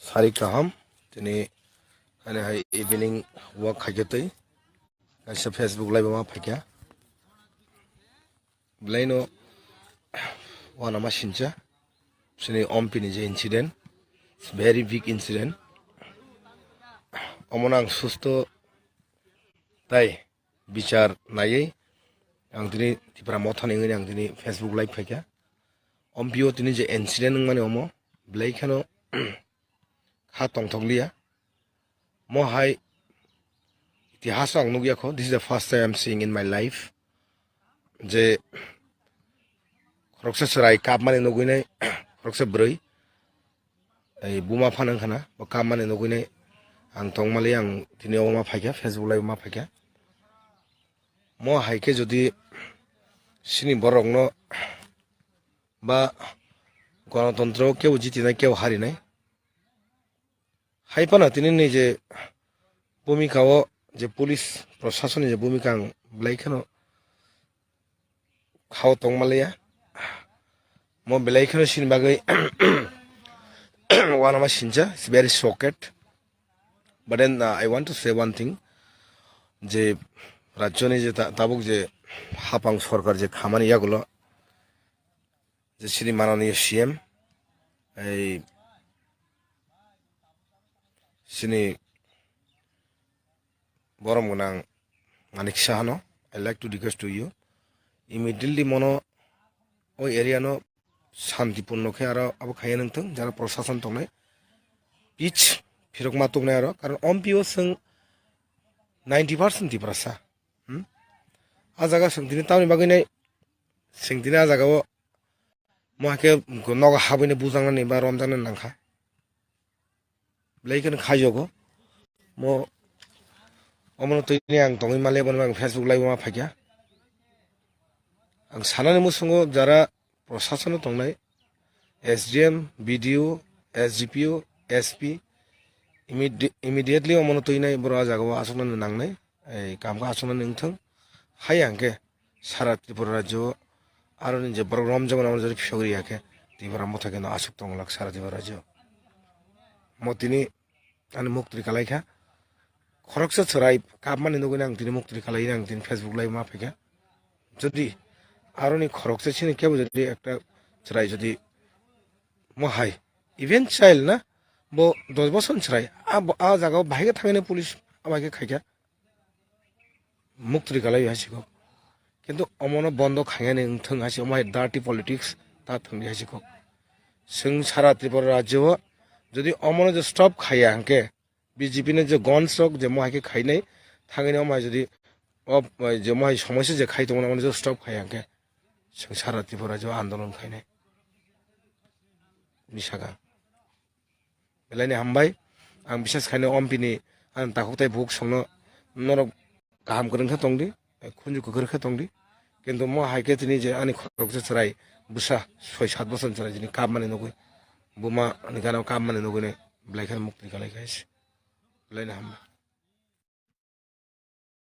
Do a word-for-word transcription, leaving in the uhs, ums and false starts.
Sari kaham, tini ani hai evening walk khaikhe twi kaisa Facebook live ma phaikha. Belaino wana ma sincha, sini ompini je incident, it's very big incident. Omono ang susto tai bichar naiwi ang tini Tipra Mothani wngwi ang tini Facebook live phaikha. Ompio tini je incident wngmani omo belai kheno kha tongthokliya. Mo hai itihaso ang nukya kho. This is the first time I'm seeing in my life je khoroksa chwrai kapmani nugwinai khoroksa bwrwi ei buma phano wngkhana bo kapmani nugwinai ang tongmali ang tini obo ma phaikha, Facebook live ma phaikha. Mo hai khe jodi sini borokno ba gonotontro kebo jitinai kebo harinai. Hai phano tini ni je bhumika o je police proshasoni je bhumika ang belai kheno khao tongmaliya. Mo belai kheno sini bagwi wanama sincha, it's very shocked. But then uh, I want to say one thing, je rajyoni je ta- tabuk je hapang sorkar je khamani yagulo je sini mananiya C M ei sini borom gwnang Manik Sahano, I like to request to you, immediately mono o area no santipurno khe aro abo khaiya nangthung, jara proshashan tongnai peace phirokma tubunai aro, karon ompio chwng ninety percent Tiprasa. Hmm? A jaga chwng tini tamni bagwi nai chwng tini a jaga o mo hakhe nogo habwini bujaknani ba romjaknani nangkha. Belai kheno khaijogo. Mo omono twi ni ang tongwi male bono ang Facebook live ma phaikha. Ang sanani musungo jara proshasano tongnai S D M, B D O, S D P O, S P immedi- immediately omono twi nai boro a jaga o aswknani nangnai. Ei kam khe aswknani wngthung. Hai ang khe sara Tripura rajyo o aroni je borok romjakmani amo jora phiyok riya khe Tipra Motha khe no aswk tongwlak sara Tripura rajyo o. Mo tini ani muktri kalaikha. Khoroksa chwrai kapmani nugwi ang tini muktri kalaina ang tini Facebook live ma phaikha. Jodi aroni khoroksa chini kebo jodi ekta chwrai jodi mo hai even child na bo dos bosor chwrai a bo- a jaga o bahai khe thangwi police abai khe khaikha. Muktri kalai hai sikok. Kintu omono bondo khainani wngthung hai si omo hai dirty politics ta thwngdi hai sikok. Chwng sara Tripura rajyo o jodi omono je stop khaiya hwnkhe B J P ni je guns rok je mo hai khe khainai thangwi omo hai jodi o je mo hai somosya je khai tongo omono je stop khaiya hwnkhe chwng sara Tripura rajyo o andolon khainai. Ni saka. Belai ni hambai. Ang bisas khaino ompini ang takhuk tai bukhuk songno norok kaham kwrwng khe tongdi, khunju kwkhwrwng khe tongdi. Kintu mo hai khe tini je ani khoroksa chwrai bwsa soi sat bosor chwrai tini kapmani nugwi buma ani gana o kapmani nugwi nai belai kheno muktri kalai kha se. Belai ni hambai.